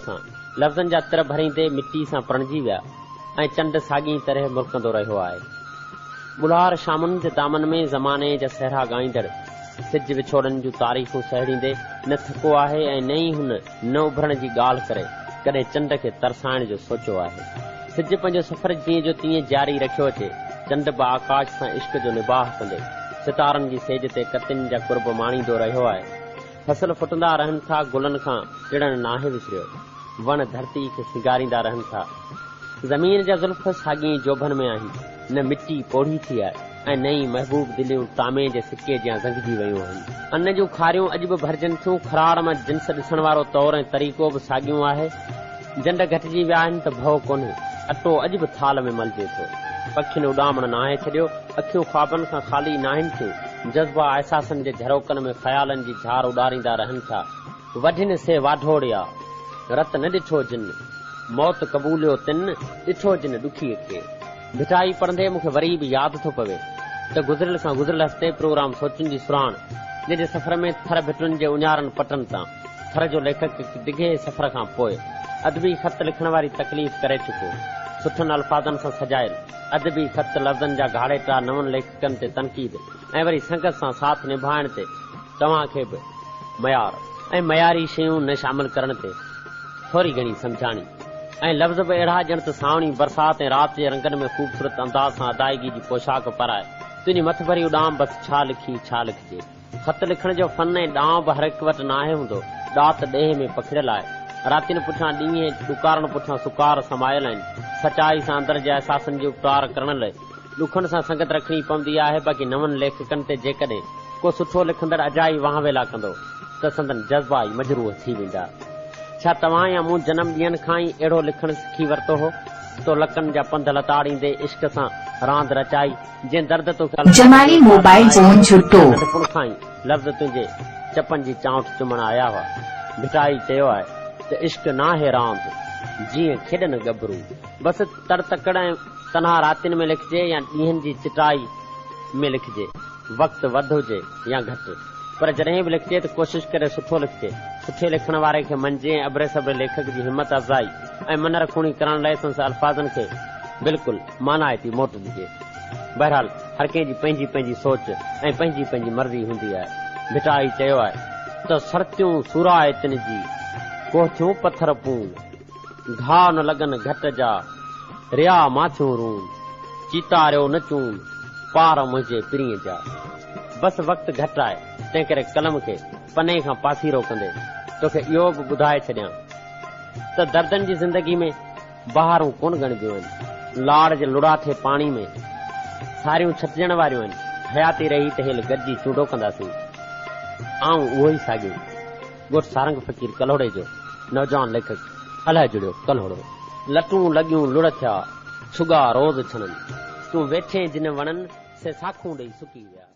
سان لفظن جا تر ڀريندي مٽي سان پرڻجي ويا ۽ چنڊ ساڳي طرح مرڪندو رهيو آهي. ٻلهار شامن جي دامن ۾ زماني جا سهرا ڳائيندڙ سج وڇوڙن جون تاريخون سهيڙيندي نه ٿڪو آهي ۽ نه ئي هن نه اڀرڻ جي ڳالهه ڪري ڪڏهن چنڊ کي ترسائڻ جو سوچيو آهي. سج پنهنجو سفر جيئن جو تيئن جاري رکيو اچي. چنڊ به آڪاش سان عشق جو نباهه ڪندي ستارن جي سيج تي ڪتين جا قرب ماڻيندو رهيو آهي. فصل ڦٽندا رهن ٿا، گلن کان ٽڙڻ ناهي وسريو. وڻ ڌرتي کي سينگاريندا رهن ٿا. زمين جا زلف ساڳين ئي جوڀن ۾ آهن. نه مٽي پوڙهي ٿي آهي ۽ نه ئي محبوب دليون ٽامي جي سڪي جيان زنگجي ويون آهن. ان جون کاريون اڄ به ڀرجن ٿيون. کراڙ مان جنس ڏسڻ وارو طور ۽ طريقو به ساڳيون آهي. جنڊ گهٽجي ويا آهن ته ڀؤ ڪونهي. اٽو اڄ به ٿالهه ۾ ملجي ٿو. پکين اڏامڻ ناهي ڇڏيو. اکيون خوابن کان خالي ناهن ٿيون. جذبا احساسن جي جهروڪن ۾ خيالن جي جهار اڏاريندا رهن ٿا. وڍين سي واڍوڙيا، رت نه ڏٺو جن. موت قبوليو تن، ڏٺو جن ڏکيء کي. ڀٽائي پڙهندي مون کي وري به ياد ٿو پوي ته گذريل کان گذريل هفتي پروگرام سوچن جي سرهاڻ جنهن جي سفر ۾ ٿر ڀٽن جي اڃارن پٽن تان ٿر جو ليکڪ هڪ ڊگهي سفر کان پوء ادبي خط لکڻ واري تڪليف ڪري چڪو. سٺن الفاظن سان سجايل ادبي خط لفظن جا گهاڙيٽا نون ليکڪن تي تنقيد ۽ وري سنگت سان ساٿ نڀائڻ تي توهان کي به معيار ۽ معياري شيون نه شامل ڪرڻ تي ٿوري گهڻي سمجهاڻي ۽ لفظ به اهڙا ڄڻ ته سانوڻي برسات ۽ رات جي رنگن ۾ خوبصورت انداز سان ادائگي جي پوشاڪ پرائي تنهنجي مٿڀري اڏام بس ڇا لکي ڇا لکجي. خط لکڻ جو فن ۽ ڏانء به هر هڪ وٽ ناهي هوندو. ڏات ڏيهه ۾ پکڙيل آهي. راتين پٺيان ڏينهن ۽ ڏڪارن پٺيان سڪار سمايل آهن. سچائي سان اندر جي احساسن جي اپٽار ڪرڻ لئه ڏکن سان سنگت رکڻي پوندي آهي باقي نون ليکڪن تي جيڪڏهن ڪو سٺو لکندڙ اجائي واهه ويلا ڪندو ته سندن جذبا ئي مجروح ٿي ويندا. ڇا توهان يا مون جنم ڏينهن کان ئي اهڙو لکڻ سکي ورتو هو؟ تو لڪن جا پنڌ لتاڙيندي عشق سان راند رچائي، جنهن درد توکي الفاظن جمالي ۾ اظهارڻ موبائل ناهي فون آيو، جهٽو. يا ننڍپڻ کان ئي لفظ تنهنجي چپن جي چانئٺ چمڻ آيا هئا. ڀٽائي چيو آهي ته عشق ناهي راند، جيئن کيڏن ڳڀرو. بس تڙ تڪڙ ۽ تنها راتين ۾ لکجي يا ڏينهن جي چٽائي ۾ لکجي، وقت وڌ هجي يا گهٽ، پر جڏهن به لکجي ته ڪوشش ڪري سٺو لکجي. سٺي لکڻ واري کي مڃجي ۽ اڀري سڀري ليکڪ جي همت افزائي ۽ من رکوڻي ڪرڻ لئه سندس الفاظن کي بلڪل مانائتي موٽ ڏجي. بهرحال هر ڪنهن جي پنهنجي پنهنجي سوچ ۽ پنهنجي پنهنجي مرضي هوندي آهي. ڀٽائي چيو آهي ته سرتيون سورائتن جي، ڪوهٿيون پٿر پون. گهاء نه لڳن گهٽ جا، ريا ماٿيون رون، چيتاريو نه چون، پار منهنجي پرينء جا. بس وقت گهٽ آهي، تنهنڪري قلم کي پني کان پاسيرو ڪندي توکي اهو به ٻڌائي ڇڏيان ته دردن جي زندگي ۾ بهارون ڪونه ڳڻبيون آهن. لاڙ جي لڙاٺي پاڻي ۾ ساريون ڇٽجڻ واريون آهن. حياتي رهي ته هيل گڏجي چونڊو ڪنداسين. آئون اهو ئي ساڳيو. ڳوٺ سارنگ فقير ڪلهوڙي جو نوجوان ليکڪ الهه جڙيو ڪلهوڙو. لٽون لڳيون لڙ ٿيا، ڇڳا روز ڇڻن. تون ويٺين جن وڻن، سي ساکون ڏئي سڪي ويا.